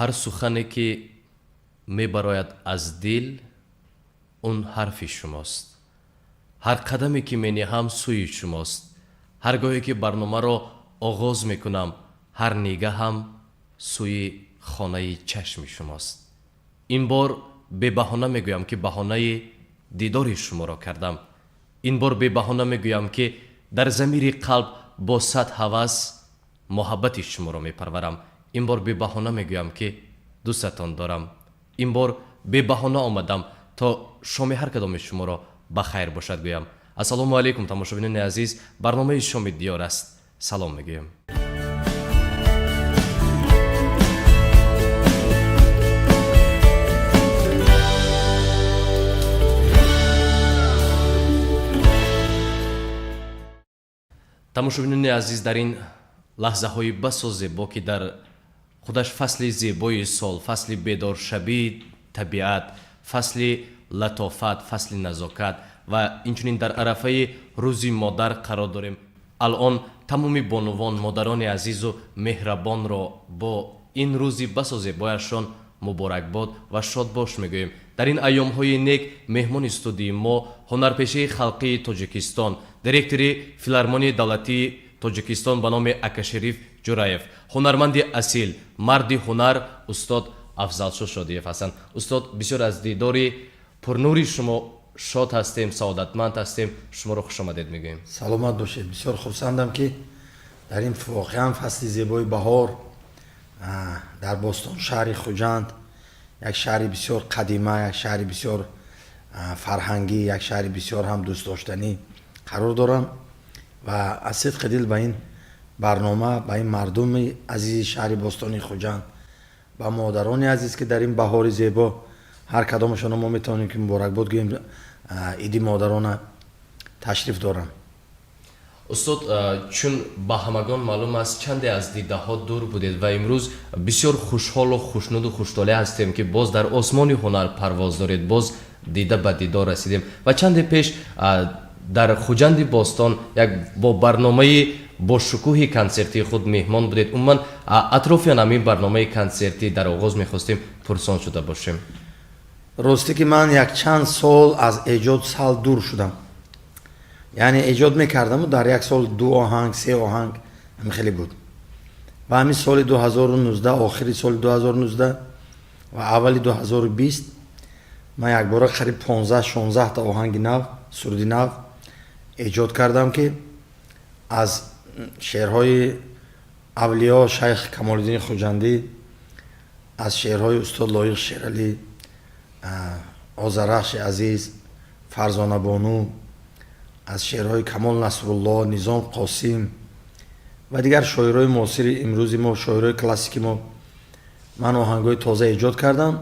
Ҳар сухане ки мебарояд аз дил, он ҳарфи шумост. Ҳар қадаме ки мениҳам, сӯи шумост. Ҳар гоҳе ки барномаро оғоз мекунам, ҳар нигаҳам сӯи хонаи чашми шумост. Ин бор бебаҳона мегӯям, ки баҳонаи дидори шуморо кардам. Ин бор бебаҳона мегӯям, ки дар замири қалб бо сад ҳавас муҳаббати шуморо мепарварам. Ин бор бебаҳона мегӯям, ки дӯстатон дорам. Ин бор бебаҳона омадам, то шоми ҳар кадоми шуморо ба хайр бошад гӯям. Ассалому алайкум, тамошобинони азиз, барномаи «Шоми диёр» аст. Салом мегӯем. Тамошобинони азиз, дар ин лаҳзаҳои басо зебо, ки дар худаш фасли зебои сол, фасли бедоршавии табиат, фасли латофат, фасли назокат ва инчунин дар арафаи Рӯзи модар қарор дорем, алон тамоми бонувон, модарони азизу меҳрабонро бо ин рӯзи басо зебояшон муборакбод ва шодбош мегӯем. Дар ин айёмҳои нек меҳмони студияи мо ҳунарпешаи халқии Тоҷикистон, директори Филармонияи давлатии Тоҷикистон ба номи Акашариф Ҷураев, ҳунарманди асил, марди ҳунар, устод Афзалшо Шодиев ҳастанд. Устод, бисёр аз дидори пурнури шумо шод ҳастем, саодатманд ҳастем. Шуморо хушомадед мегӯем. Саломат бошед. Бисёр хурсандам, ки дар ин воқеан фасли зебои баҳор дар бостон шаҳри Хуҷанд, як шаҳри бисёр қадима, як шаҳри бисёр фарҳангӣ, як шаҳри бисёр ҳам дӯстдоштанӣ қарор дорам ва аз сидқи дил ба ин барнома, ба ин мардуми азизи шаҳри бостонии Хуҷанд, ба модарони азиз, ки дар ин баҳори зебо ҳар кадомашонро мо метавонем, ки муборакбод гӯем иди модарона, ташриф дорам. Устод, чун ба ҳамагон маълум аст, чанде аз дидаҳо дур будед ва имрӯз бисёр хушҳолу хушнуду хуштолеъ ҳастем, ки боз дар осмони ҳунар парвоз доред, боз дида ба дидор расидем. Ва чанде пеш дар Хуҷанди бостон як бо барномаи бошукӯҳи консертии худ меҳмон будед. Умуман, атрофи ҳамин барномаи консертӣ дар оғоз мехостем пурсон шуда бошем. Ростӣ, ки ман якчанд сол аз эҷод сал дур шудам, яъне эҷод мекардаму дар як сол ду оҳанг, се оҳанг, ҳамин хеле буд. Ва ҳамин соли 2019, охири соли 2019 ва аввали 2020 ман якбора қариб 15-16 та оҳанги нав, суруди нав эҷод кардам, ки аз шеърҳои авлиё Шайх Камолиддини Хуҷандӣ, аз шеърҳои устод Лоиқ Шералӣ, Озарахши азиз, Фарзонабону, аз шеърҳои Камол Насрулло, Низом Қосим ва дигар шоирҳои муосири имрӯзи мо, шоирҳои классики мо ман оҳангҳои тоза эҷод кардам,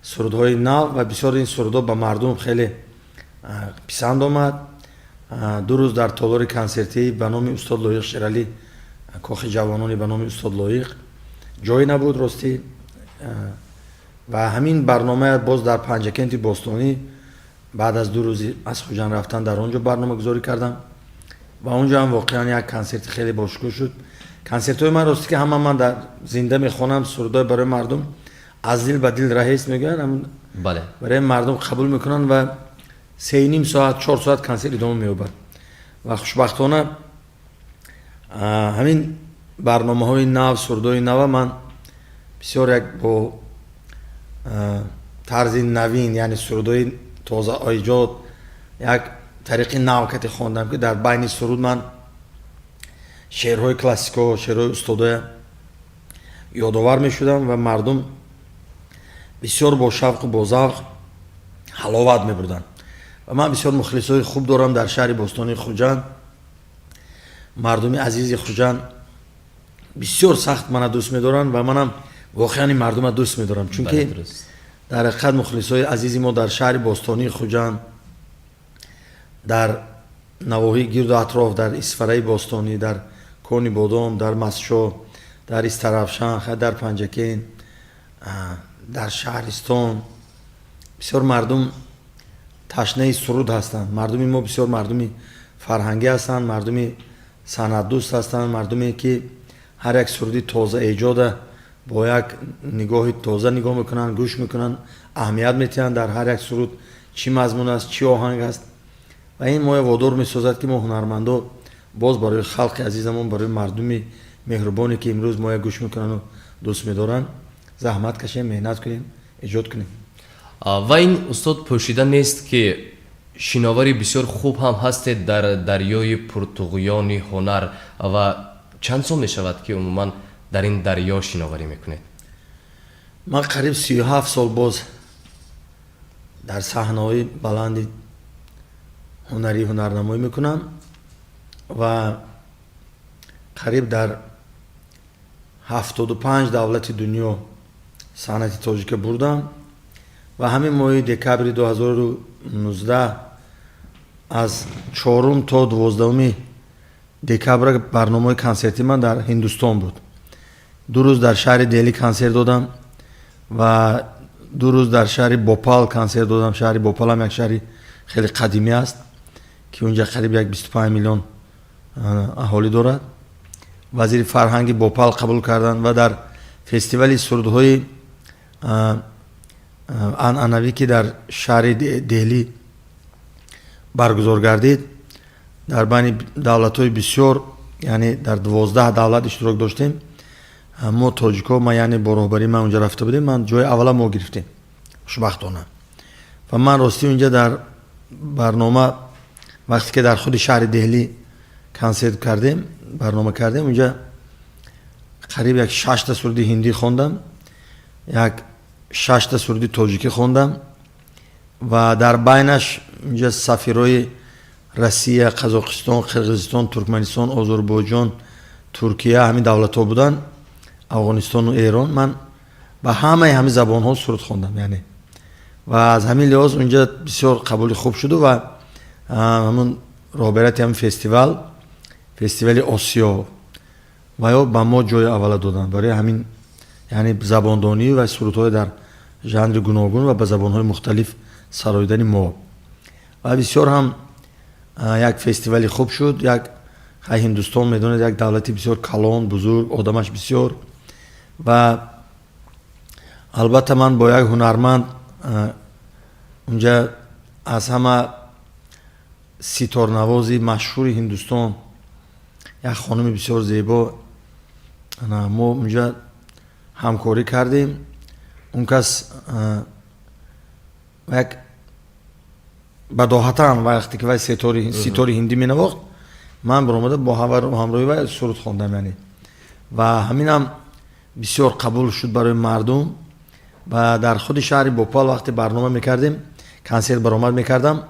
сурудҳои нав. Ва бисёр ин сурудҳо ба мардум хеле писанд омад. 2 рӯз дар толори консертӣ ба номи устод Лоиқ Шералӣ, Кохи ҷавонони ба номи устод Лоиқ, ҷое набуд, ростӣ. Ва ҳамин барномая боз дар Панҷакенти бостонӣ баъд аз 2 рӯзи аз Хуҷанд рафтан дар он ҷо барномагузорӣ кардам ва он ҷо ҳам воқеан як консерти хеле бошукӯҳ шуд. Консертҳои ман, ростӣ, ки ҳама ман дар зинда мехонам сурудҳои барои мардум аз дил ба дил раҳест мегӯянд, барои мардум қабул мекунанд ва 3.5 соат, 4 соат консерт идома меёбад. Ва хушбахтона ҳамин барномаҳои нав, сурудҳои нава ман бисёр як бо тарзи навин, яъне сурудҳои тоза эҷод, як тариқи нав кати хондам, ки дар байни суруд ман шеърҳои классико, шеърҳои устодоя ёдовар мешудам ва мардум бисёр бо шавқу бо завқ ҳаловат мебурданд. Ва ман бисёр мухлисои хуб дорам дар шаҳри бостонии Хуҷанд. Мардуми азизи Хуҷанд бисёр сахт мана дӯст медоранд ва манам воқеан ин мардума дӯст медорам, чунки дар ҳақиқат мухлисои азизи мо дар шаҳри бостонии Хуҷанд, дар навоҳии гирду атроф, дар Исфараи бостонӣ, дар Кони Бодом, дар Мастчоҳ, дар Истаравшан, дар Панҷакент, дар шаҳристон бисёр мардум ташнаи суруд ҳастанд. Мардуми мо бисёр мардуми фарҳангӣ ҳастанд, мардуми санъатдӯст ҳастанд, мардуме ки ҳар як суруди тоза эҷода Бо як нигоҳи тоза нигоҳ мекунанд, гӯш мекунанд, аҳамият метиҳанд, дар ҳар як суруд чӣ мазмун аст, чӣ оҳанг аст. Ва ин моя водор месозад, ки мо, ҳунармандо, боз барои халқи азизамон, барои мардуми меҳрубоне, ки имрӯз моя гӯш мекунанду дӯст медоранд, заҳмат кашем, меҳнат кунем, эҷод кунем. Ва ин, устод, пӯшида нест, ки шиновари бисёр хуб ҳам ҳастед дар дарёи пуртуғёни ҳунар. Ва чанд сол мешавад, ки умуман дар ин дарё шиноварӣ мекунед? Ман қариб 37 сол боз дар саҳнаҳои баланди ҳунарӣ ҳунарнамоӣ мекунам ва қариб дар 75 давлати дунё санъати тоҷика бурдам. Ва ҳамин моҳи декабри 2019, аз 4 то 12 декабр, барномаи консерти ман дар Ҳиндустон буд. 2 рӯз дар шаҳри Дели консерт додам ва 2 рӯз дар шаҳри Бопал консерт додам. Шаҳри Бопалам як шаҳри хеле қадимӣ аст, ки унҷа қариб як 25 миллион аҳолӣ дорад. Вазири фарҳанги Бопал қабул карданд ва дар фестивали сурудҳои анъанавӣ, ки дар шаҳри Деҳлӣ баргузор гардид, дар байни давлатҳои бисёр, яъне дар 12 давлат иштирок доштем мо, тоҷико. Ман, яъне бо роҳбарии ман унҷа рафта будем. Ман ҷои аввала мо гирифтем, хушбахтона. Ва ман ростӣ унҷа дар барнома, вақте ки дар худи шаҳри Деҳлӣ консерт кардем, барнома кардем, унҷа қариб як шашта суруди ҳиндӣ хондам, як шашта суруди тоҷикӣ хондам. Ва дар байнаш унҷа сафирҳои Россия, Қазоқистон, Қирғизистон, Туркманистон, Озарбойҷон, Туркия, ҳамин давлатҳо буданд, Афғонистону Эрон. Ман ба ҳамаи ҳамин забонҳо суруд хондам, яъне ва аз ҳамин лиҳоз унҷа бисёр қабули хуб шуду. Ва ҳамун роҳбарияти ҳамин фестивал, фестивали Осиё, ва ё ба мо ҷои аввала доданд барои ҳамин, яъне забондонӣ ва сурудҳои дар жанри гуногун ва ба забонҳои мухталиф сароидани мо. Ва бисёр ҳам як фестивали хуб шуд. Як Ҳиндустон, медонед, як давлати бисёр калон, бузург, одамаш бисёр. Ва албатта ман бо як ҳунарманд унҷа, аз ҳама ситорнавози машҳури Ҳиндустон, як хонуми бисёр зебо, мо унҷа ҳамкорӣ кардем. Он кас як бадоҳатан, вақте ки вай ситори ҳиндӣ менавохт, ман баромада бо ҳамроҳи вай суруд хондам, яъне ва ҳаминам бисёр қабул шуд барои мардум. Ва дар худи шаҳри Бопал вақте барнома мекардем, консерт баромад мекардам,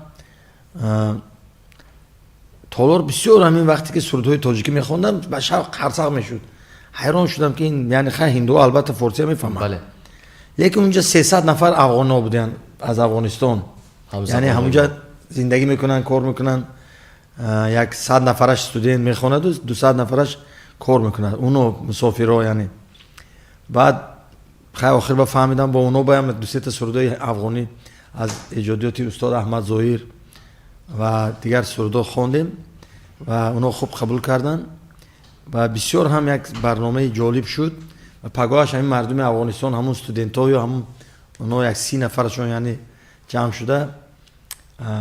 толор бисёр, ҳамин вақте ки сурудҳои тоҷикӣ мехондам, ба шавқ қарсақ мешуд. Ҳайрон шудам, ки яъне хай, ҳиндуҳо албатта форсия мефаҳманд, лекин унҷа 300 нафар афғонҳо буданд аз Афғонистон, яъне ҳамунҷа зиндагӣ мекунанд, кор мекунанд. Як 100 нафараш студент мехонаду 200 нафараш кор мекунад, уно мусофирҳо. Яъне баъд хай, охир ба фаҳмидам, бо оно баям дусета сурудҳои афғонӣ аз эҷодиёти устод Аҳмад Зоҳир ва дигар сурудҳо хондем ва оно хуб қабул карданд. Ва бисёр ҳам як барномаи ҷолиб шуд. Ва пагоҳаш ҳамин мардуми Афғонистон, ҳамун студентҳою ҳамун оно, як 30 нафарашон, яъне ҷамъ шуда,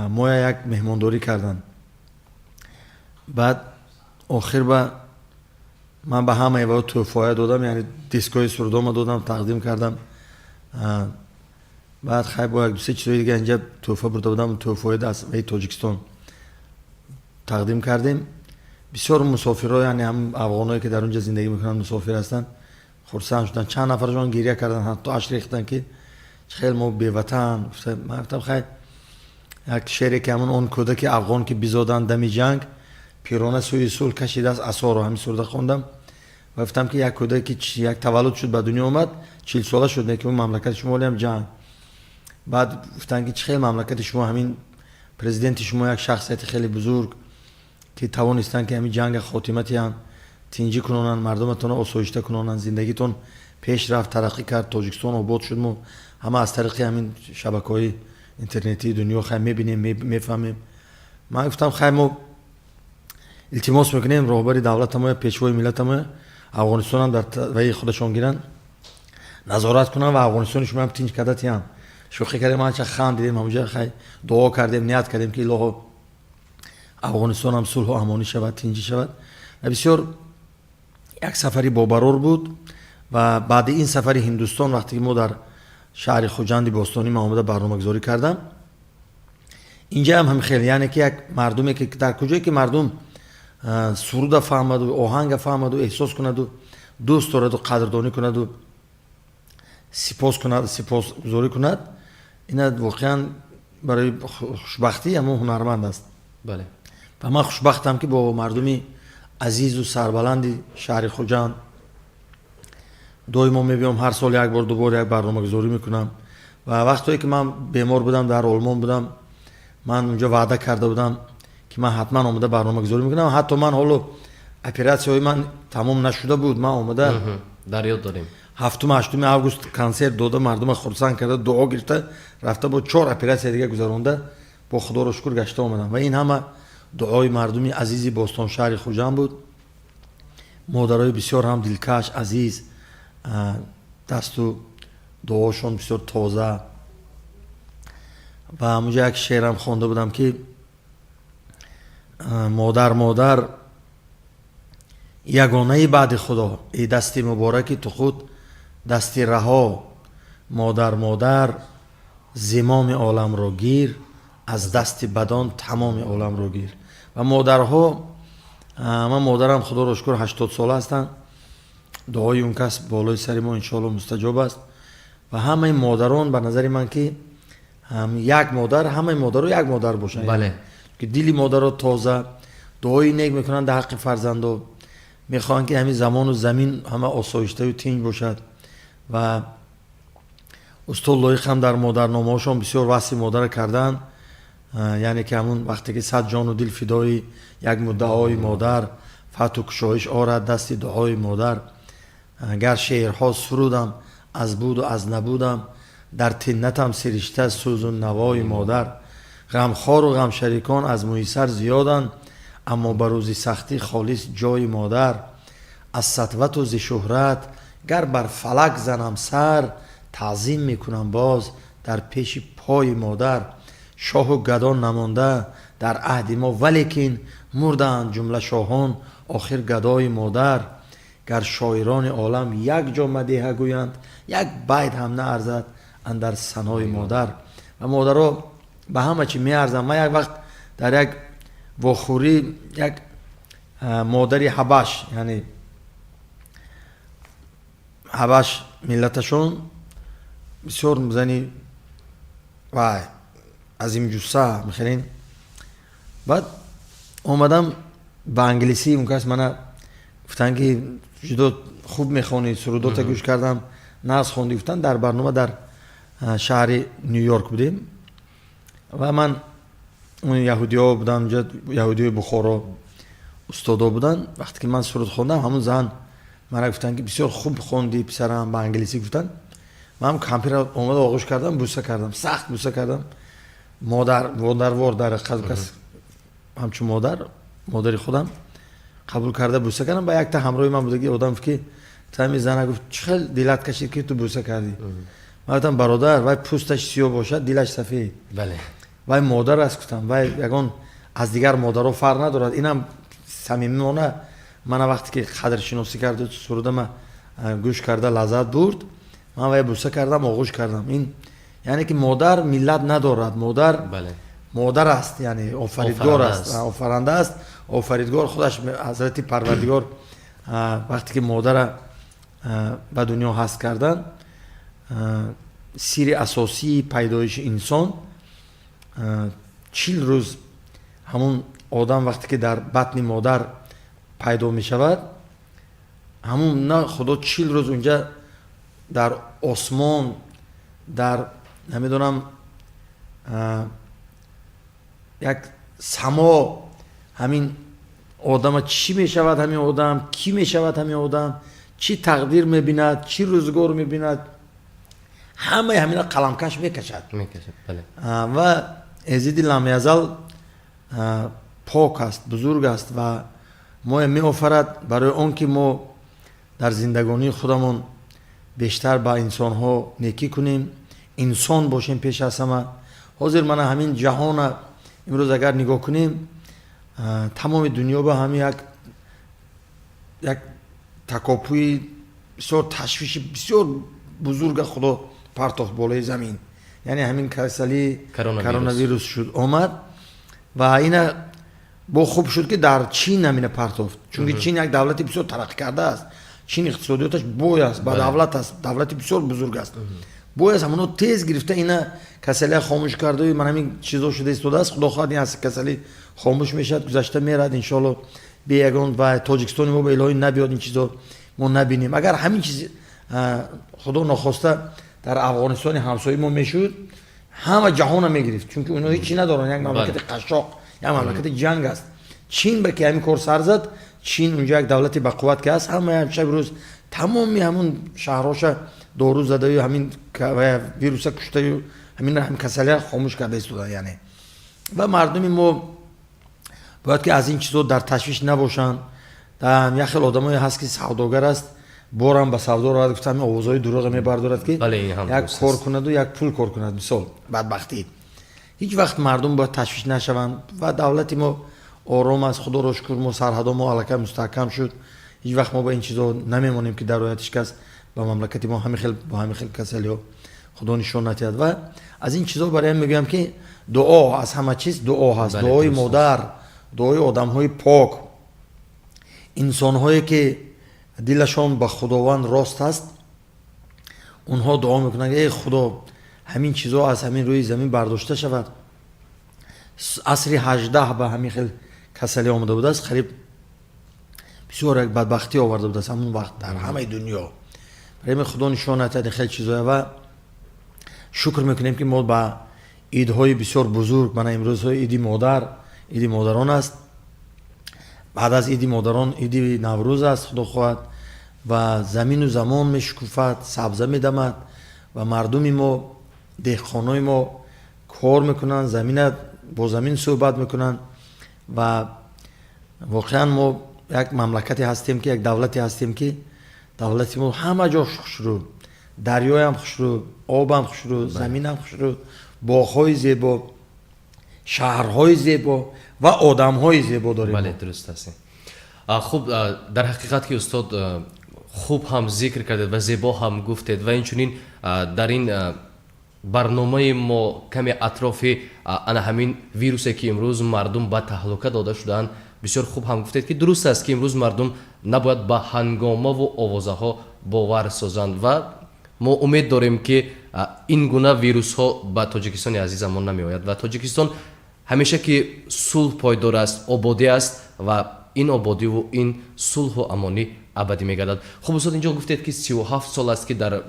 моя як меҳмондорӣ карданд. Баъд охир ба ман ба ҳамаи ва тӯҳфоя додам, яъне дискҳои сурудома додам, тақдим кардам. Баъд хай, бо як дусе чизои дига инҷа тӯҳфа бурда будам, тӯҳфаи аз ваи Тоҷикистон тақдим кардем. Бисёр мусофирҳо, яъне ҳам афғонҳое, ки дар онҷа зиндагӣ мекунанд, мусофир ҳастанд, хурсанд шуданд. Чанд нафарашон гиря карданд, ҳатто ашк рехтанд, ки хел мо беватан. Ман гуфтам, хай, як шере, ки ҳамон он кӯдаки афғон, ки бизоданд дами ҷанг, пирона сӯи сулҳ кашидааст асоро, ҳамин суруда хондам ва гуфтам, ки як кӯдаки як таваллуд шуд, ба дунё омад, 40 сола шуд, лекин мамлакати шумо ҳолиам ҷанг. Баъд гуфтанд, ки чӣ хел мамлакати шумо, ҳамин президенти шумо як шахсияти хеле бузург, ки тавонистанд, ки ҳамин ҷанга хотима диҳанд, тинҷӣ кунонанд, мардуматонро осоишта кунонанд, зиндагитон пеш рафт, тараққӣ кард, Тоҷикистон обод шуд. Мо ҳама аз тариқи ҳамин шабакаҳои интернетии дунё хай мебинем, мефаҳмем. Ман гуфтам, хай, мо илтимос мекунем роҳбари давлатамо, пешвои миллатамо, Афғонистонам дар ваи худашон гиранд. Назорат кунам ва Афғонистони шумоам тинҷ карда тиям. Шӯхӣ кардем, анча хандидем ҳамуҷа, хай, дуо кардем, ният кардем, ки илоҳо, Афғонистонам сулҳу амонӣ шавад, тинҷӣ шавад. Ва бисёр як сафари бобарор буд. Ва баъди ин сафари Ҳиндустон, вақте ки мо дар шаҳри Хуҷанди бостонӣ ман омада барномагузорӣ кардам, инҷаам ҳам хеле, яъне ки як мардуме ки дар куҷое ки мардум суруда фаҳмаду, оҳанга фаҳмаду, эҳсос кунаду, дӯст дораду, қадрдонӣ кунаду, сипос кунад, сипосгузорӣ кунад, ина воқеан барои хушбахтӣ ҳамон ҳунарманд аст. Ва ман хушбахтам, ки бо мардуми азизу сарбаланди шаҳри Хуҷанд доимо мебиём, ҳар сол як бор, дубор як барномагузорӣ мекунам. Ва вақтое ки ман бемор будам, дар Олмон будам, ман унҷо ваъда карда будам, ки ман ҳатман омада барномагузорӣ мекунам. Ҳатто ман ҳоло оператсияҳои ман тамом нашуда буд, ман омада Дар ёд дорем. 7-8 август консерт дода, мардума хурсанд карда, дуо гирифта, рафта, бо чор оператсия дига гузаронда, бо худоро шукр гашта омадам. Ва ин ҳама дуои мардуми азизи бостоншаҳри Хуҷанд буд, модарои бисёр ҳам дилкаш, азиз, дасту дуошон бисёр тоза. Ва ҳамунҷо як шеърам хонда будам, ки модар, модар ягонаи баъди Худо, и дасти мубораки ту худ дасти раҳо, модар, модар, зимоми оламро гир, аз дасти бадон тамоми оламро гир. Ва модарҳо, ман модарам, худоро шукр, 80 сола ҳастанд, дуои он кас болои сари мо иншоалло мустаҷоб аст. Ва ҳамаи модарон, ба назари ман, ки як модар, ҳамаи модаро як модар бошанд, ки дили модаро тоза, дуои нек мекунанд дар ҳаққи фарзандо, мехоҳанд, ки ҳамин замону замин ҳама осоиштаю тинҷ бошад. Ва устод Лоиқ ҳам дар модарномаҳошон бисёр васфи модара карданд, яъне ки ҳамун вақте ки сад ҷону дил фидои як муддаои модар, фатҳу кушоиш орад дасти дуои модар. Гар шеърҳо сурудам аз буду аз набудам, дар тиннатам сиришта сӯзу навои модар. Ғамхору ғамшарикон аз мӯйсар зиёданд, аммо ба рӯзи сахтӣ холис ҷои модар. Аз сатвату зи шӯҳрат гар бар фалак занам сар, таъзим мекунам боз дар пеши пои модар. Шоҳу гадо намонда дар аҳди мо, валекин мурдаанд ҷумла шоҳон, охир гадои модар. Гар шоирони олам як ҷо мадеҳа гӯянд, як байт ҳам наарзад андар санои модар. Ва модаро ба ҳама чӣ меарзанд. Ман як вақт дар як вохӯрӣ як модари ҳабаш, яъне ҳабаш миллаташон, бисёр зани вай азимҷусса мехелин. Баъд омадам ба англисӣ, он кас мана гуфтанд, ки ҷудо хуб мехонӣ, сурудота гӯш кардам, нағз хондӣ, гуфтанд. Дар барнома дар шаҳри Ню Йорк будем ва ман он яҳудиҳо буданд унҷа, яҳудиҳои Бухоро, устодо буданд. Вақте ки ман суруд хондам, ҳамун зан мана гуфтанд, ки бисёр хуб хондӣ, писарам, ба англисӣ гуфтанд. Ман кампира омада оғӯш кардам, бӯса кардам, сахт бӯса кардам. Модар, модарвор, дар кас ҳамчун модар, модари худам қабул карда, бӯса кардам. Ба якта ҳамроҳи ман будаги одам гуфт, ки тами зана гуфт: «Чӣ хел дилат кашид, ки ту бӯса кардӣ?» Ман гуфтам: «Бародар, вай пӯсташ сиёҳ бошад, дилаш сафед. Вай модар аст», гуфтам, «вай ягон аз дигар модаро фарқ надорад». Инам самимона мана вақте ки қадршиносӣ карду, сурудама гӯш карда, лаззат бурд, ман вай бӯса кардам, оғӯш кардам. Ин яъне ки модар миллат надорад, модар модар аст, яъне офаридгор аст, офаранда аст. Офаридгор худаш, ҳазрати Парвардигор, вақте ки модара ба дунё ҳаст кардан, сирри асосии пайдоиши инсон, 40 рӯз ҳамун одам вақте ки дар батни модар пайдо мешавад, ҳамун на Худо 40 рӯз унҷа дар осмон, дар намедонам як само, ҳамин одама чӣ мешавад, ҳамин одам кӣ мешавад, ҳамин одам чӣ тақдир мебинад, чӣ рӯзгор мебинад, ҳамаи ҳамина қаламкаш мекашад. Ва Эзиди Ламязал пок аст, бузург аст ва моя меофарад барои он ки мо дар зиндагонии худамон Бештар ба инсонҳо некӣ кунем, инсон бошем пеш аз ҳама. Ҳозир мана ҳамин ҷаҳона имрӯз агар нигоҳ кунем, тамоми дунё ба ҳамин як такопӯи бисёр, ташвиши бисёр бузурга Худо партофт болои замин, яъне ҳамин касалии коронавирус шуд, омад ва ина бо хуб шуд, ки дар Чин ҳамина партофт, чунки Чин як давлати бисёр тараққӣ кардааст. Чин иқтисодиёташ бой аст, ба давлат аст, давлати бисёр бузург аст. Бояд ҳамоно тез гирифта ина касалия хомӯш карду ман ҳамин чизо шуда истодааст. Худо хоҳад, ин касалӣ хомӯш мешавад, гузашта мерад, иншоалло, бе ягон ва Тоҷикистони мо ба илоҳӣ набиёд, ин чизо мо набинем. Агар ҳамин чиз, Худо нохоста, дар Афғонистони ҳамсояи мо мешуд, ҳама ҷаҳона мегирифт, чунки онҳо ҳечи надоранд, як мамлакати қашшоқ, як мамлакати ҷанг аст. Чин ба ки ҳамин кор сар зад, Чин унҷо як давлати бақувват ки аст, ҳама шаби рӯз тамоми ҳамун шаҳрҳоша дору задаю ҳамин вируса куштаю ҳамин касалия хомӯш карда истода. Яъне ва мардуми мо бояд ки аз ин чизо дар ташвиш набошанд. Як хел одамое ҳаст, ки савдогар аст, борам ба савдо равад, гуфта, ҳамин овозҳои дурӯға мебардорад, ки як кор кунаду як пул кор кунад. Мисол, бадбахтӣ. Ҳеҷ вақт мардум бояд ташвиш нашаванд ва давлати мо ором аст, Худоро шукр. Мо сарҳадо мо аллакай мустаҳкам шуд. Ҳеҷ вақт мо ба ин чизо намемонем, ки дарояд ҳеҷ кас ба мамлакати мо ҳамин хел, бо ҳамин хел касалиҳо, Худо нишон натиҳад. Ва аз ин чизо бароям мегӯям, ки дуо аз ҳама чиз дуо ҳаст, дуои модар, дуои одамҳои пок, инсонҳое ки дилашон ба Худованд рост аст. Онҳо дуо мекунанд: «Эй Худо, ҳамин чизо аз ҳамин рӯи замин бардошта шавад». Асри 18 ба ҳамин хел касалӣ омада будааст, қариб бисёр як бадбахтӣ оварда будааст ҳамон вақт дар ҳамаи дунё. Барои Худо нишон натиҳад ин хел чизоя. Ва шукр мекунем, ки мо ба идҳои бисёр бузург, мана имрӯзҳои иди модар, иди модарон аст, баъд аз иди модарон иди Наврӯз аст, Худо хоҳад, ва замину замон мешукуфад, сабза медамад ва мардуми мо, деҳқонои мо кор мекунанд, замина бо замин суҳбат мекунанд. Ва воқеан мо як мамлакате ҳастем, ки як давлате ҳастем, ки давлати мо ҳама ҷо хушрӯ, дарёям хушрӯ, обам хушрӯ, заминам хушрӯ, боғҳои зебо, шаҳрҳои зебо ва одамҳои зебо дорем. Бале, дуруст аст. Хуб, дар ҳақиқат ки устод хуб ҳам зикр кардед ва зебо ҳам гуфтед ва инчунин дар ин барномаи мо каме атрофи ана ҳамин вирусе, ки имрӯз мардум ба таҳлука дода шудаанд, бисёр хуб ҳам гуфтед, ки дуруст аст, ки имрӯз мардум набояд ба ҳангомаву овозаҳо бовар созанд ва мо умед дорем, ки ин гуна вирусҳо ба Тоҷикистони азизамон намеояд ва Тоҷикистон ҳамеша ки сулҳ пойдор аст, ободӣ аст ва ин ободиву ин сулҳу амонӣ абадӣ мегардад. Хуб, устод, инҷо гуфтед, ки 37 сол аст, ки дар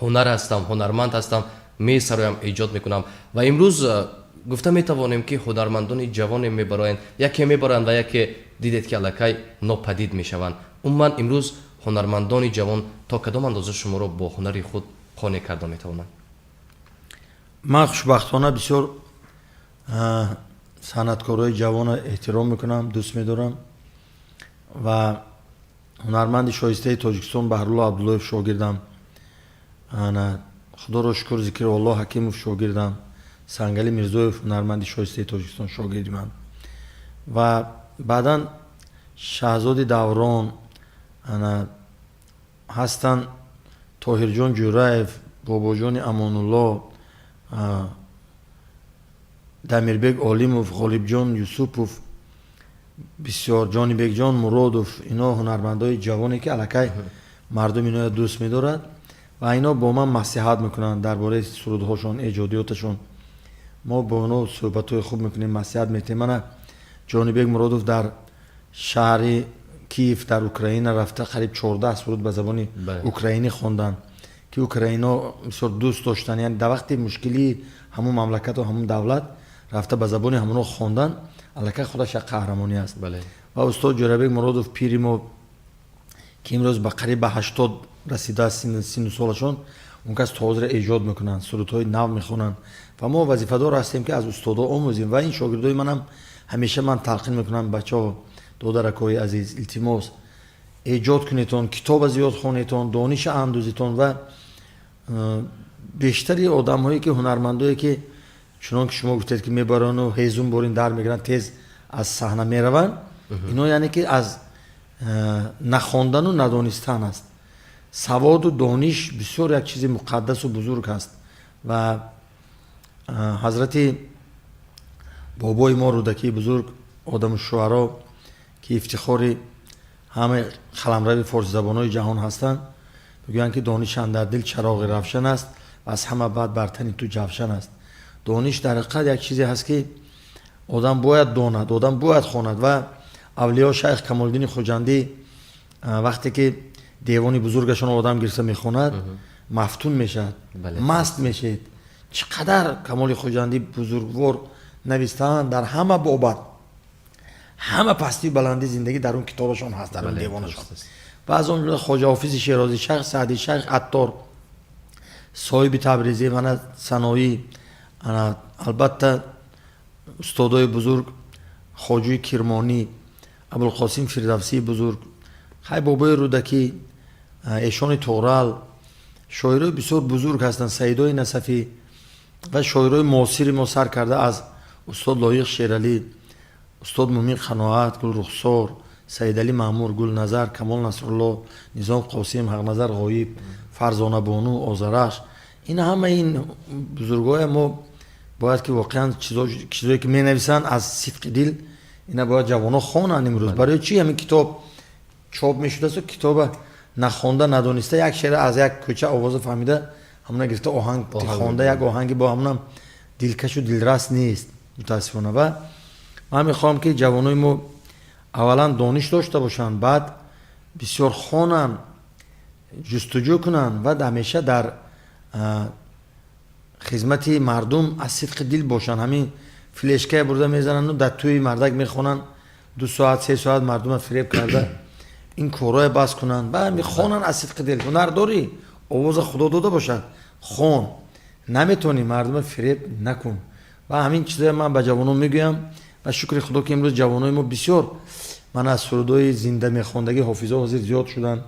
ҳунар ҳастам, ҳунарманд ҳастам, месароям, эҷод мекунам ва имрӯз гуфта метавонем, ки ҳунармандони ҷавоне мебароянд, яке мебароянд ва яке дидед, ки аллакай нопадид мешаванд. Умуман, имрӯз ҳунармандони ҷавон то кадом андоза шуморо бо ҳунари худ қонеъ карда метавонанд? Ман хушбахтона бисёр санъаткорҳои ҷавонро эҳтиром мекунам, дӯст медорам ва ҳунарманди шоистаи Тоҷикистон Баҳрулло Абдуллоев шогирдам. Ана, Худоро шукр, Зикрулло Ҳакимов шогирдам, Сангали Мирзоев, ҳунарманди шоистаи Тоҷикистон, шогирди ман ва баъдан Шаҳзоди Даврон ана ҳастанд, Тоҳирҷон Ҷӯраев, Бобоҷони Амонулло, Дамирбек Олимов, Ғолибҷон Юсупов, бисёр Ҷонибекҷон Муродов. Ино ҳунармандои ҷавоне, ки аллакай мардум иноя дӯст медорад ва ино бо ман маслиҳат мекунанд дар бораи сурудҳошон, эҷодиёташон. Мо бо оно суҳбатҳои хуб мекунем, маслиҳат метиҳем. Мана Ҷонибек Муродов дар шаҳри Киев дар Украина рафта, қариб 14 суруд ба забони украинӣ хонданд, ки украино бисёр дӯст доштанд. Яъне дар вақти мушкилии ҳамун мамлакату ҳамун давлат рафта ба забони ҳамуно хондан аллакай худаш як қаҳрамонӣ аст. Ва устод Ҷӯрабек Муродов, пири мо, ки имрӯз ба қариб ба 80 расидааст синну солашон, он кас то ҳозира эҷод мекунанд, сурудҳои нав мехонанд ва мо вазифадор ҳастем, ки аз устодо омӯзем. Ва ин шогирдои манам ҳамеша ман талқин мекунам: «Бачаҳо, додаракҳои азиз, илтимос, Эҷод кунедтон, китоба зиёд хонедтон, дониша андӯзитон. Ва бештари одамҳое ки, ҳунармандое ки, чунон ки шумо гуфтед, ки мебарану ҳезум борин дар мегиранд, тез аз саҳна мераванд, ино яъне ки аз нахондану надонистан аст. Саводу дониш бисёр як чизи муқаддасу бузург аст. Ва ҳазрати бобои мо Рӯдакии бузург, одаму шуаро, ки ифтихори ҳамаи қаламрави форсизабонҳои ҷаҳон ҳастанд, мегӯянд, ки дониш андар дил чароғи равшан аст ва аз ҳама бад бар тани ту ҷавшан аст. Дониш дар ҳақиқат як чизе ҳаст, ки одам бояд донад, одам бояд хонад. Ва авлиё шайх Камолиддини Хуҷандӣ, вақте ки девони бузургашон одам гирифта мехонад, мафтун мешавад, маст мешавед. Чӣ қадар Камоли Хуҷандӣ бузургвор навистаанд, дар ҳама бобат, ҳама пастию баландии зиндагӣ дар он китобашон ҳаст, дар он девонашон. Ва аз он ҷумла Хоҷа Ҳофизи Шерозӣ, шайх Саъдӣ, шайх Аттор, Соҳиби Табрезӣ, мана Саноӣ, ана албатта устодои бузург Хоҷуи Кирмонӣ, Абулқосим Фирдавсии бузург, хай, бобои Рӯдакӣ, Эшони Тоғрал, шоирои бисёр бузург ҳастанд, Саидои Насафӣ. Ва шоирои муосири мо, сар карда аз устод Лоиқ Шералӣ, устод Мумин Қаноат, Гулрухсор, Саидалӣ Маъмур, Гулназар, Камол Насрулло, Низом Қосим, Ҳақназар Ғоиб, Фарзонабону, Озарахш, ин ҳама ин бузургҳое мо бояд ки воқеан чизое ки менависанд аз сидқи дил, ина бояд ҷавонҳо хонанд. Имрӯз барои чӣ ҳамин китоб чоп мешудасту китоба нахонда, надониста, як шеър аз як кӯча овоза фаҳмида, ҳамона гирифта, оҳанг хонда, як оҳанги бо ҳамонам дилкашу дилрас нест, мутаассифона. Ва ман мехоҳам, ки ҷавонои мо аввалан дониш дошта бошанд, баъд бисёр хонанд, ҷустуҷӯ кунанд ва ҳамеша дар хизмати мардум аз сидқи дил бошанд. Ҳамин флешкае бурда мезананду дар тӯи мардак мехонанд, 2 соат, 3 соат мардума фиреб карда, ин корҳое бас кунанд ва мехонанд аз сидқи дил. Ҳунар дорӣ, овоза Худо дода бошад, хон, наметавонӣ, мардума фиреб накун. Ва ҳамин чизое ман ба ҷавонон мегӯям. Ва шукри Худо, ки имрӯз ҷавонои мо бисёр, ман аз сурудҳои зинда мехондагӣ ҳофизо ҳозир зиёд шуданд,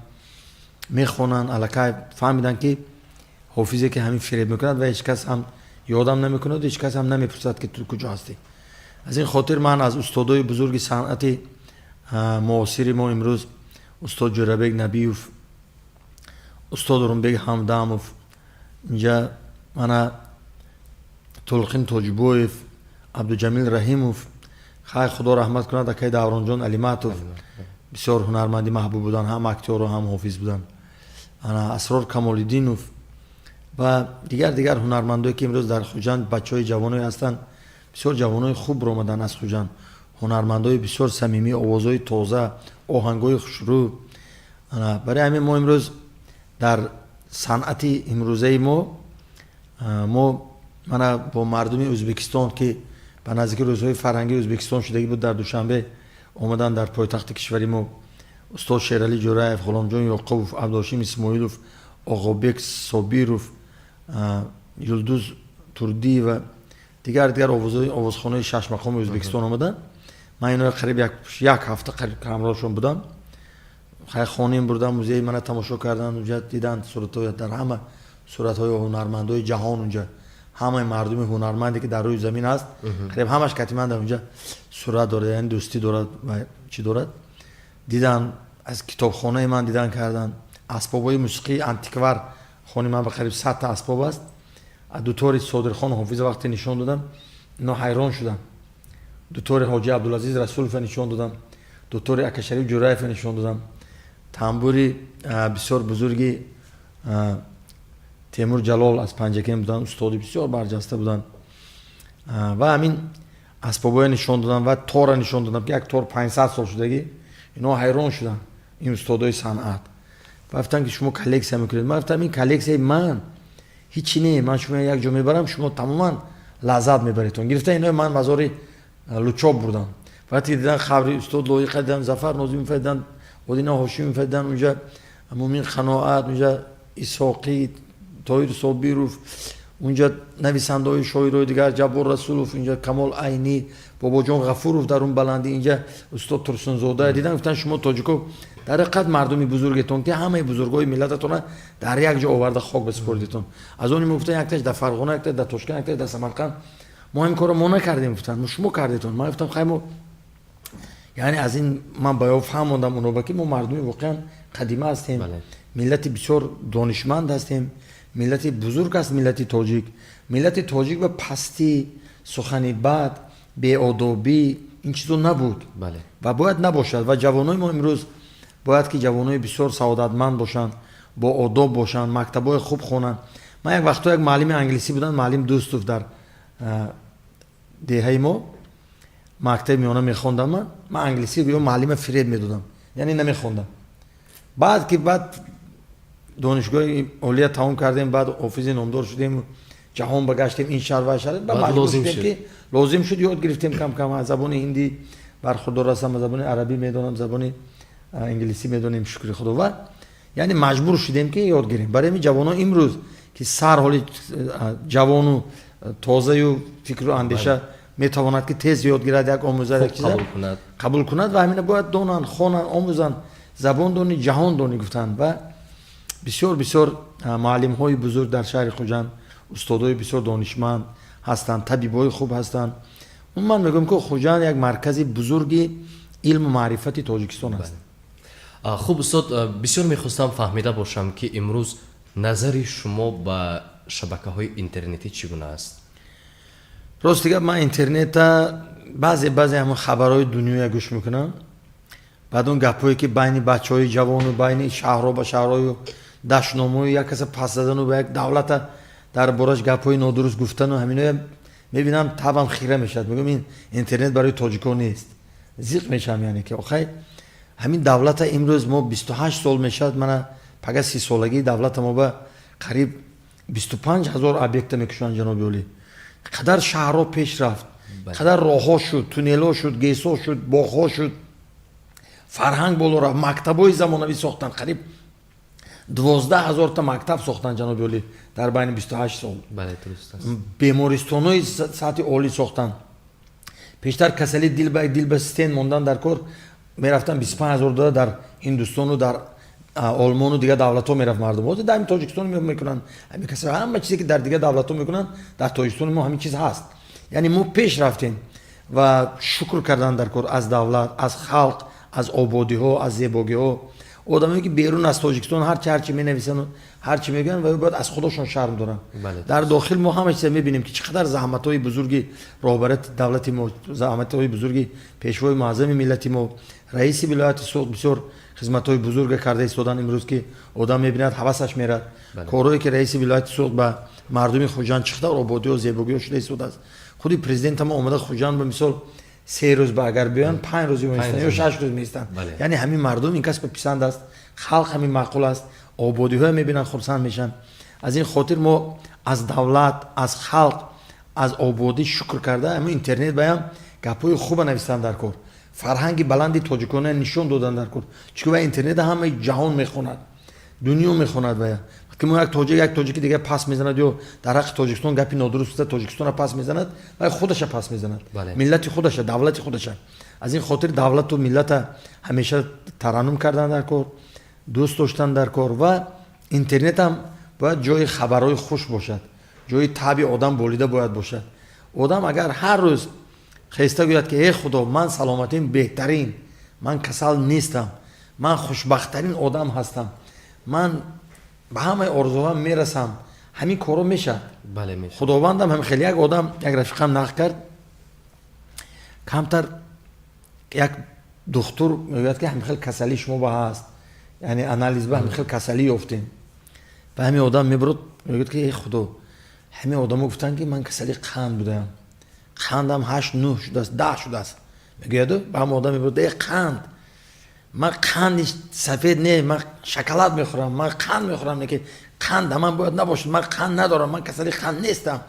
мехонанд. Аллакай фаҳмиданд, ки ҳофизе ки ҳамин фиреб мекунад ва ҳеҷ кас ҳам ёдам намекунад, ҳеҷ кас ҳам намепурсад, ки ту куҷо ҳастӣ. Аз ин хотир ман аз устодои бузурги санъати муосири мо имрӯз, устод Ҷӯрабек Набиев, устод Урумбек Ҳамдамов, инҷа мана Тулқин Тоҷибоев, Абдуҷамил Раҳимов, хай, Худо раҳмат кунад, акай Давронҷон Алиматов, бисёр ҳунарманди маҳбуб буданд, ҳам актёру ҳам ҳофиз буданд, ана Асрор Камолиддинов ва дигар дигар ҳунармандое, ки имрӯз дар Хуҷанд бачаҳои ҷавоное ҳастанд, бисёр ҷавонои хуб ромаданд аз Хуҷанд, ҳунармандои бисёр самимӣ, овозҳои тоза, оҳангҳои хушрӯ. Барои ҳамин мо имрӯз дар санъати имрӯзаи мо мана бо мардуми Ӯзбекистон, ки ба наздики рӯзҳои фарҳангии Ӯзбекистон шудагӣ буд, дар Душанбе омадан, дар пойтахти кишвари мо, устод Шералӣ Ҷӯраев, Ғуломҷон Ёқубов, Абдуҳошим Исмоилов, Оғобек Собиров, Юлдуз Турдиева, дигар дигар овозхонаи шашмақоми Ӯзбекистон омаданд. Ман иноро қариб як ҳафта қариб ҳамроҳшон будам. Хай, хонем бурдам, музеи мана тамошо кардан, унҷа диданд суратҳои, дар ҳама суратҳои ҳунармандои ҷаҳон, унҷа ҳамаи мардуми ҳунарманде, ки дар рӯи замин ҳаст, қариб ҳамаш кати ман дар унҷа сурат дорад, яъне дӯстӣ дорад ва чӣ дорад. Дидан, аз китобхонаи ман дидан карданд, асбобҳои мусиқии антиквар, хони ман ба қариб 100-та асбоб аст. Дутори Содирхон Ҳофиза вақте нишон додам, ино ҳайрон шуданд. Дутори ҳоҷи Абдулазиз Расулова нишон додам, дутори Акашариф Ҷураева нишон додам, тамбури бисёр бузурги Темур Ҷалол аз Панҷакен буданд, устоди бисёр барҷаста буданд, ва ҳамин асбобҳое нишон додам ва тора нишон додам, ки як тор 500 сол шудагӣ. Ино ҳайрон шуданд, ин устодои санъат. Гуфтанд, ки шумо коллексия мекунед. Ман гуфтам, ин коллексияи ман ҳичи не, ман шумо як ҷо мебарам, шумо тамоман лаззат мебаредтон. Гирифта ино ман мазори Лучоб бурдам. Вақте дидан, қабри устод Лоиқа дидан, Зафар Нозимова дидан, Одина Ҳошимова дидан, унҷа Мумин Қаноат, унҷа Исҳоқӣ, Тоҳир Собиров. Унҷа нависандаҳои, шоирои дигар, Ҷаббор Расулов, инҷа Камол Айнӣ, Бобоҷон Ғафуров дар он баландӣ, инҷа устод Турсунзода дидан, гуфтанд: «Шумо тоҷико дар ҳақиқат мардуми бузургетон, ки ҳамаи бузургҳои миллататона дар як ҷо оварда хок ба супоридетон». Аз они мо, гуфтанд, якташ дар Фарғона, якташ дар Тошканд, якташ дар Самарқанд. «Мо ин корро мо накардем, — гуфтанд, — шумо кардетон». Ман гуфтам: «Хай, мо яъне аз ин ман ба ё фаҳмондам оно, ки мо мардуми воқеан қадима ҳастем, миллати бисёр донишманд ҳастем, миллати бузург аст миллати тоҷик. Миллати тоҷик ба пастӣ, сухани бад, беодобӣ, ин чизо набуд ва бояд набошад. Ва ҷавонои мо имрӯз бояд ки ҷавонои бисёр саодатманд бошанд, бо одоб бошанд, мактабҳои хуб хонанд. Ман як вақтҳо як муаллими англисӣ будам, муаллим Дӯстов, дар деҳаи мо мактаби миёна мехондам. Ман англисӣ ё муаллима фиреб медодам, яъне намехондам. Баъд ки баъд донишгоҳи олия тамом кардем, баъд ҳофизи номдор шудем, ҷаҳон багаштем, ин шаҳр ва шаҳр, маҷбур шудем, ки лозим шуд, ёд гирифтем кам кам. Аз забони ҳиндӣ бархурдор ҳастам, аз забони арабӣ медонам, забони англисӣ медонем, шукри худо. Ва яъне маҷбур шудем, ки ёд гирем. Барои ҳамин ҷавонон имрӯз, ки сар ҳоли ҷавону тозаю фикру андеша метавонад, ки тез ёд гирад, як омӯзад, як чиза қабул кунад, ва ҳамина бояд донанд, хонанд, омӯзанд. Забон дони, ҷаҳон дони, гуфтанд. Ва бисёр бисёр муаллимҳои бузург дар шаҳри Хуҷанд, устодои бисёр донишманд ҳастанд, табибҳои хуб ҳастанд. Умуман мегӯям, ки Хуҷанд як маркази бузурги илму маърифати Тоҷикистон аст. Хуб, устод, бисёр мехостам фаҳмида бошам, ки имрӯз назари шумо ба шабакаҳои интернетӣ чӣ гуна аст? Рости гап, ман интернета баъзе баъзе ҳамон хабарҳои дунёя гӯш мекунам. Баъд он гапҳое, ки байни бачаҳои ҷавону байни шаҳрҳо ба шаҳрҳою дашномою як каса пас задану ба як давлата дар бораш гапҳои нодуруст гуфтану ҳаминоя мебинам, табам хира мешавад. Мегӯям, ин интернет барои тоҷико нест. Зиқ мешавам, яъне ки охай ҳамин давлата имрӯз мо 28 сол мешавад, мана пага 30-солагии давлата мо ба қариб 25 000 объекта мекушанд, ҷаноби олӣ. Қадар шаҳрҳо пеш рафт, қадар роҳҳо шуд, туннелҳо шуд, ГЭСҳо шуд, боғҳо шуд, фарҳанг боло рафт, мактабҳои замонавӣ сохтанд, қариб 12 000-та мактаб сохтанд, ҷаноби олӣ, дар байни 28 сол. Бемористонҳои сатҳи олӣ сохтанд. Пештар касали дил ба дил ба стент мондан дар кор мерафтан, 25 000 дода дар Ҳиндустону дар Олмону дигар давлатҳо мерафт мардум. Ҳозир дар ҳамин Тоҷикистон мекунанд. Ҳамин каса ҳама чизе, ки дар дигар давлатҳо мекунанд, дар Тоҷикистони мо ҳамин чиз ҳаст. Яъне мо пеш рафтем ва шукр кардан дар кор аз давлат, аз халқ, аз ободиҳо, аз зебогиҳо. Одамое, ки берун аз Тоҷикистон ҳарчи ҳарчи менависанд, ҳарчи мегӯянд, ва бояд аз худошон шарм доранд. Дар дохил мо ҳама чиза мебинем, ки чӣ қадар заҳматҳои бузурги роҳбарияти давлати мо, заҳматҳои бузурги пешвои муаззами миллати мо, раиси вилояти Суғд бисёр хизматҳои бузурга карда истоданд. Имрӯз ки одам мебинад, ҳавасаш мерад. Корҳое, ки раиси вилояти Суғд ба мардуми Хуҷанд, чӣ қадар ободиҳо, зебогиҳо шуда истодааст. Худи президентамо омада Хуҷанд, ба мисол, 3 рӯз ба агар биёянд, 5 рӯз меистанд ё 6 рӯз меистанд. Яъне ҳамин мардум ин кас ба писанд аст, халқ ҳамин маъқул аст, ободиҳое мебинанд, хурсанд мешаванд. Аз ин хотир мо аз давлат, аз халқ, аз ободӣ шукр карда, ҳамин интернет баям гапҳои хуба навистанд дар кор, фарҳанги баланди тоҷикона нишон додан дар кор, чунки ва интернета ҳамаи ҷаҳон мехонад, дунё мехонад. Вая ки мо як тоҷик як тоҷики дигар пас мезанад ё дар ҳаққи Тоҷикистон гапи нодуруст гуфта, Тоҷикистонро пас мезанад, вай худаша пас мезанад, миллати худаша, давлати худаша. Аз ин хотир давлату миллата ҳамеша тараннум кардан дар кор, дӯст доштан дар кор. Ва интернетам бояд ҷои хабарҳои хуш бошад, ҷои таби одам болида бояд бошад. Одам агар ҳар рӯз хеста гӯяд, ки э Худо, ман саломатим беҳтарин, ман касал нестам, ман хушбахттарин одам ҳастам, ман ба ҳамаи орзуҳоам мерасам, ҳамин корро мешавад. Худовандам ҳам хеле як одам, як рафиқам нақл кард камтар, як духтур мегӯяд, ки ҳамин хел касалии шумо ба ҳаст, яъне анализ ба ҳамин хел касалӣ ёфтем. Ба ҳамин одам мебурад, мегӯяд, ки э Худо, ҳамин одамо гуфтанд, ки ман касали қанд будаам, қандам ҳашт, нӯҳ шудааст, 10 шудааст, мегӯяду. Ба ҳамин одам мебурад: «Э қанд, ман қанди сафед не, ман шоколад мехӯрам, ман қанд мехӯрам, не ки қанд ман бояд набошад, ман қанд надорам, ман касали қанд нестам,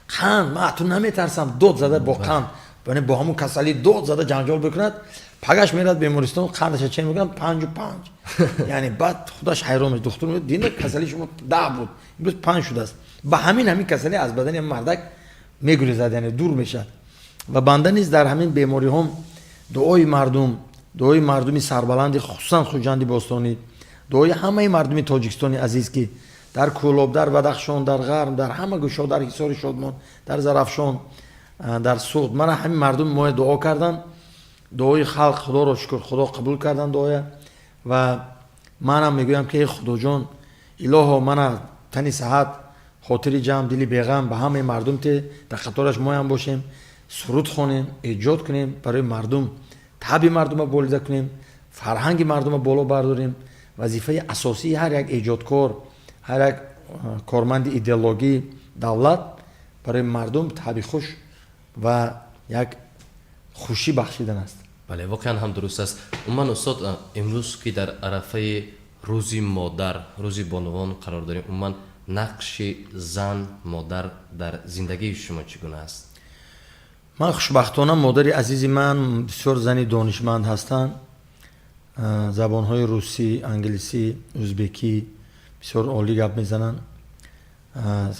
қанд, ман аз ту наметарсам». Дод зада бо қанд, бо ҳамун касалӣ дод зада ҷанҷол бикунад. Пагаш мерад бемористон, қандаша чен мекунад, 5,5. Яъне баъд худаш ҳайрон мешад. Духтур мегӯяд: «Дина касали шумо 10 буд, имрӯз 5 шудааст». Ба ҳамин касалӣ аз бадани мардак мегурезад, яъне дур мешавад. Ва банда низ дар ҳамин бемориҳом дуои мардум, дуои мардуми сарбаланди, хусусан Хуҷанди бостонӣ, дуои ҳамаи мардуми Тоҷикистони азиз, ки дар Кӯлоб, дар Бадахшон, дар Ғарм, дар ҳама гӯшаҳо, дар Ҳисори Шодмон, дар Зарафшон, дар Суғд, мана ҳамин мардуми мо дуо карданд. Дуои халқ, Худоро шукр, Худо қабул кардан дуоя. Ва манам мегӯям, ки эй Худоҷон, илоҳо, мана тани саҳат, хотири ҷамъ, дили беғам ба ҳамаи мардум те, дар қатораш моям бошем, суруд хонем, эҷод кунем, барои мардум таби мардума болида кунем, фарҳанги мардума боло бардорем. Вазифаи асосии ҳар як эҷодкор, ҳар як корманди идеологии давлат барои мардум таби хуш ва як хушӣ бахшидан аст. Бале, воқеан ҳам дуруст аст. Умуман, устод, имрӯз ки дар арафаи Рӯзи модар, Рӯзи бонувон қарор дорем, умуман нақши зан, модар дар зиндагии шумо чӣ гуна аст? Ман хушбахтона, модари азизи ман бисёр зани донишманд ҳастанд. Забонҳои русӣ, англисӣ, узбекӣ бисёр олӣ гап мезананд.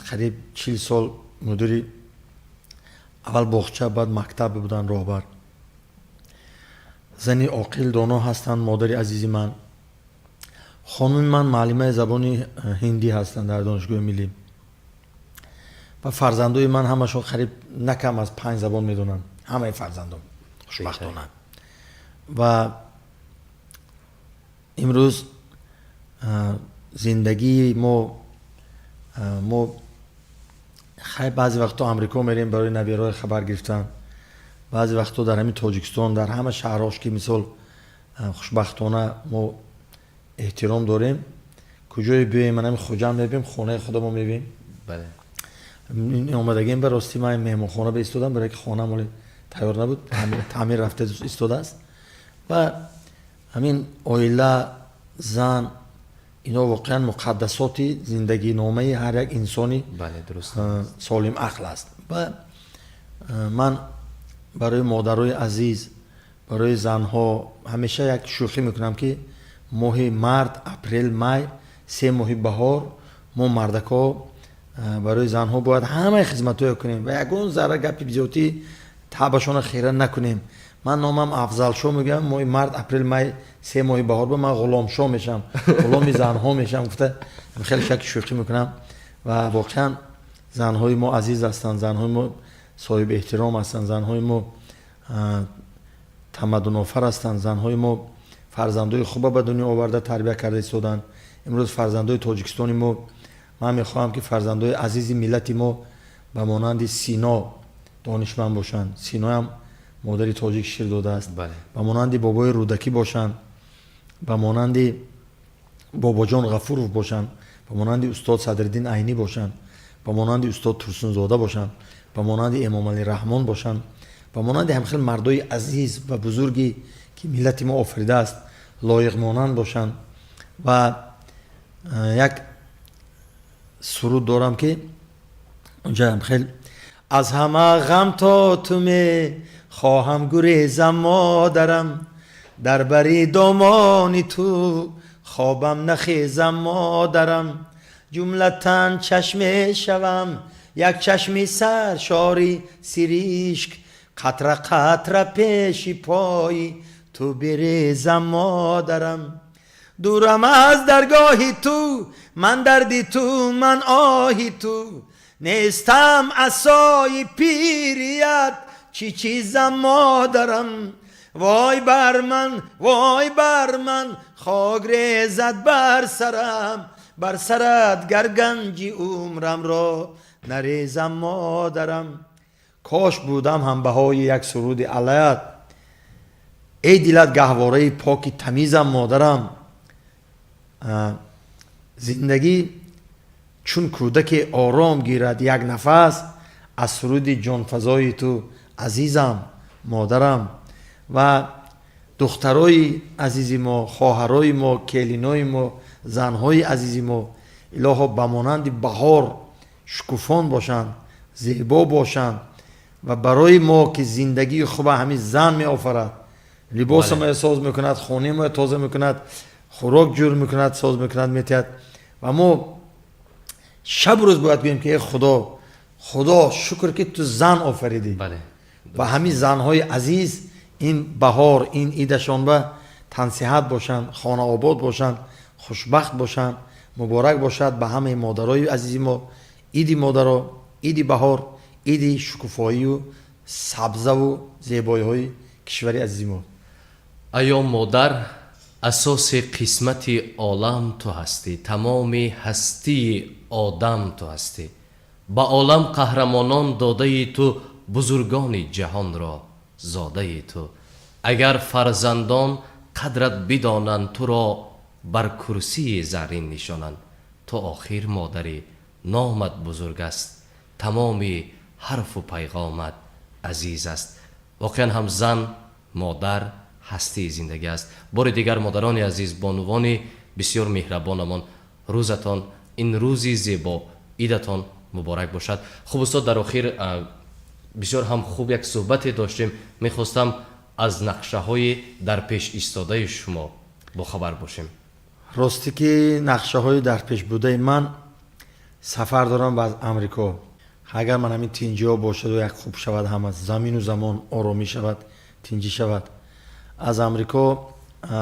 Қариб 40 сол мудири аввал боғча, баъд мактаб буданд, роҳбар. Зани оқил, доно ҳастанд модари азизи ман. Хонуми ман муаллимаи забони ҳиндӣ ҳастанд дар Донишгоҳи миллӣ ва фарзандои ман ҳамашон қариб на кам аз панҷ забон медонанд, ҳамаи фарзандом, хушбахтона. Ва имрӯз зиндагии мо хай, баъзе вақтҳо Амрико мерем барои набираҳои хабар гирифтан, баъзе вақтҳо дар ҳамин Тоҷикистон, дар ҳама шаҳрҳош, ки мисол хушбахтона мо эҳтиром дорем, куҷое биёем, ман ҳамин Хуҷанд мебием, хонаи худамо мебием. Омадагим ба рости ман меҳмонхона ба истодам, барои ки хонаам ҳоле тайёр набуд, таъмир рафта истодааст. Ва ҳамин оила, зан, ино воқеан муқаддасоти зиндагиномаи ҳар як инсони солим ақл аст. Ва ман барои модарои азиз, барои занҳо ҳамеша як шӯхӣ мекунам, ки моҳи март, апрел, май, 3 моҳи баҳор, мо мардакҳо барои занҳо бояд ҳамаи хизматҳое кунем ва ягон зарра гапи зиёдӣ таъбашона хира накунем. Ман номам Афзалшо мегӯям, моҳи март, апрел, май, 3 моҳи баҳор ба ман Ғуломшо мешавам, ғуломи занҳо мешавам гуфта хеле шаки шӯхӣ мекунам. Ва воқеан занҳои мо азиз ҳастанд, занҳои мо соҳиби эҳтиром ҳастанд, занҳои мо тамаддунофар ҳастанд, занҳои мо фарзандои хуба ба дунё оварда, тарбия карда истоданд. Имрӯз фарзандои Тоҷикистони мо, ман мехоҳам, ки фарзандои азизи миллати мо ба монанди Сино донишманд бошанд. Синоям модари тоҷик шир додааст. Ба монанди бобои Рӯдакӣ бошанд, ба монанди Бобоҷон Ғафуров бошанд, ба монанди устод Садриддин Айнӣ бошанд, ба монанди устод Турсунзода бошанд, ба монанди Эмомалӣ Раҳмон бошанд, ба монанди ҳамхел мардои азиз ва бузурге, ки миллати мо офаридааст, лоиқмонанд бошанд. Ва як суруд дорам, ки унҷа ҳамхел: аз ҳама ғам то ту мехоҳам гурезам, модарам, дар бари домони ту хобам нахезам, модарам, ҷумлатан чашме шавам, як чашми саршори сиришк қатра қатра пеши пои ту бирезам, модарам, дурам аз даргоҳи ту ман, дарди ту ман, оҳи ту нестам, асои пирият чӣ чизам, модарам, вой бар ман, вой бар ман, хок резад бар сарам, бар сарат гар ганҷи умрамро нарезам, модарам. Кош будам ҳамбаҳои як суруди алаят, эй дилат гаҳвораи поки тамизам, модарам. Зиндагӣ чун кӯдаке ором гирад як нафас аз суруди ҷонфазои ту, азизам, модарам. Ва духтарои азизи мо, хоҳарои мо, келинои мо, занҳои азизи мо, илоҳо, ба монанди баҳор шукуфон бошанд, зебо бошанд. Ва барои мо, ки зиндагии хуба ҳамин зан меофарад, либоса моя соз мекунад, хонаи моя тоза мекунад, хӯрок ҷур мекунад, соз мекунад, метиҳад ва мо Шабу рӯз бояд гӯем, ки э Худо, Худо, шукр, ки ту зан офаридӣ. Ва ҳамин занҳои азиз ин баҳор, ин идашон ба тансиҳат бошанд, хонаобод бошанд, хушбахт бошанд. Муборак бошад ба ҳамаи модарои азизи мо иди модаро, иди баҳор, иди шукуфоию сабзаву зебоиҳои кишвари азизи мо. Аё модар, асоси қисмати олам ту ҳастӣ, тамоми ҳастии одам ту ҳастӣ, ба олам қаҳрамонон додаи ту, бузургони ҷаҳонро зодаи ту. Агар фарзандон қадрат бидонанд, туро бар курсии заррин нишонанд. Ту охир модарӣ, номат бузург аст, тамоми ҳарфу пайғомат азиз аст. Воқеан ҳам зан, модар ҳастии зиндагӣ аст. Бори дигар, модарони азиз, бонувони бисёр меҳрабонамон, рӯзатон, ин рӯзи зебо, идатон муборак бошад. Хуб, устод, дар охир бисёр ҳам хуб як суҳбате доштем. Мехостам аз нақшаҳои дар пеш истодаи шумо бохабар бошем. Ростӣ ки нақшаҳои дар пеш будаи ман, сафар дорам ба Амрико. Агар ман ҳамин тинҷиҳо бошаду як хуб шавад, ҳама замину замон оромӣ шавад, тинҷӣ шавад, аз Амрико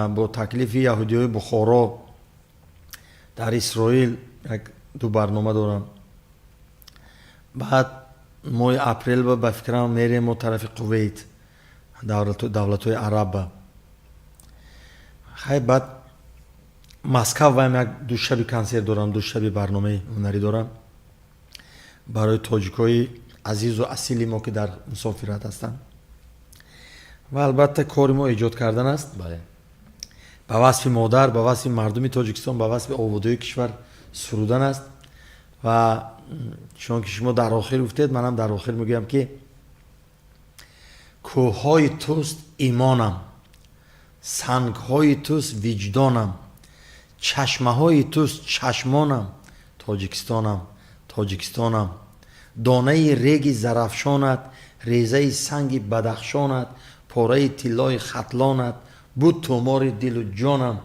бо таклифи яҳудиҳои Бухоро дар Исроил як ду барнома дорам. Баъд моҳи апрел ба фикрам мерем мо тарафи Қувейт, давлатҳои арабба. Хай, баъд Москав ваям як ду шаби консерт дорам, ду шаби барномаи ҳунарӣ дорам барои тоҷикҳои азизу асили мо, ки дар мусофират ҳастанд. Ва албатта кори мо эҷод кардан аст. Ба васфи модар, ба васфи мардуми Тоҷикистон, ба васфи ободии кишвар сурудан аст. Ва чун ки шумо дар охир гуфтед, манам дар охир мегӯям, ки кӯҳҳои туст имонам, сангҳои туст виҷдонам, чашмаҳои туст чашмонам, Тоҷикистонам, Тоҷикистонам. Донаи реги Зарафшонат, резаи санги Бадахшонат, пораи тиллои Хатлонат буд тумори дилу ҷонам,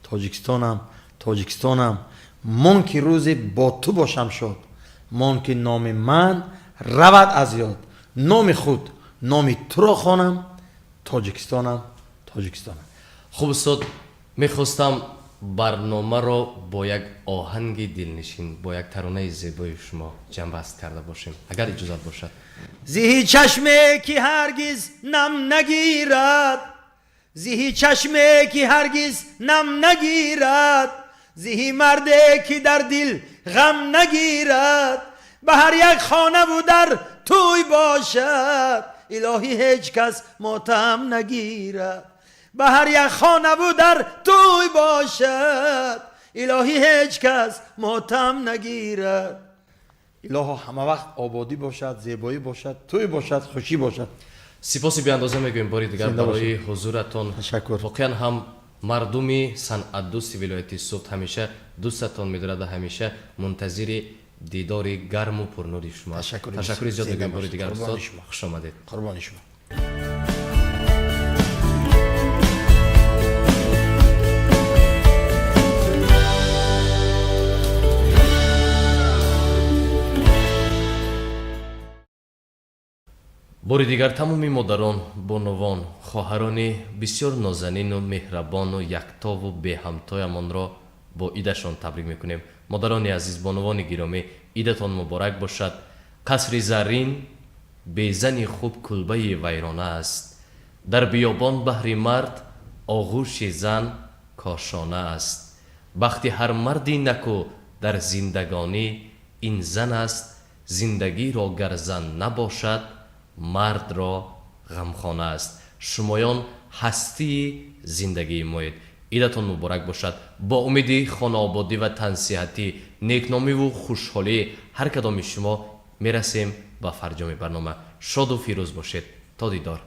Тоҷикистонам, Тоҷикистонам. Мон ки рӯзе бо ту бошам шод, мон ки номи ман равад аз ёд, номи худ, номи туро хонам, Тоҷикистонам, Тоҷикистонам. Хуб, устод, мехостам барномаро бо як оҳанги дилнишин, бо як таронаи зебои шумо ҷамъбаст карда бошем, агар иҷозат бошад. Зиҳи чашме ки ҳаргиз нам нагирад, зиҳи чашме ки ҳаргиз нам нагирад, зиҳи марде ки дар дил ғам нагирад, ба ҳар як хонаву дар тӯй бошад, илоҳӣ ҳеҷ кас мотам нагирад. Ба ҳар як хонаву дар тӯй бошад, илоҳӣ ҳеҷ кас мотам нагирад. Илоҳо, ҳама вақт ободӣ бошад, зебоӣ бошад, тӯй бошад, хушӣ бошад. Сипоси беандоза мегӯем бори дигар Зинда барои бошед. ҳузуратон. Ташаккур. Воқеан ҳам мардуми санъатдӯсти вилояти Суғд ҳамеша дӯстатон медорад ва ҳамеша мунтазири дидори гарму пурнури шумо аст. Ташаккур. Ташаккури зиёд Зинда мегӯем бори бошед. дигар, Қурбони устод. шумо. Хуш омадед. Қурбони шумо. Бори дигар тамоми модарон, бонувон, хоҳарони бисёр нозанину меҳрабону яктову беҳамтоямонро бо идашон табрик мекунем. Модарони азиз, бонувони гиромӣ, идатон муборак бошад. Қасри заррин безани хуб кулбаи вайрона аст, дар биёбон баҳри мард оғӯши зан кошона аст. Бахти ҳар марди наку дар зиндагонӣ ин зан аст. Зиндагиро гар зан набошад, мардро ғамхона аст. Шумоён ҳастии зиндагии моед. Идатон муборак бошад. Бо умеди хонаободӣ ва тансиҳатӣ, некномиву хушҳолии ҳар кадоми шумо мерасем ба фарҷоми барнома. Шоду фирӯз бошед. То дидор.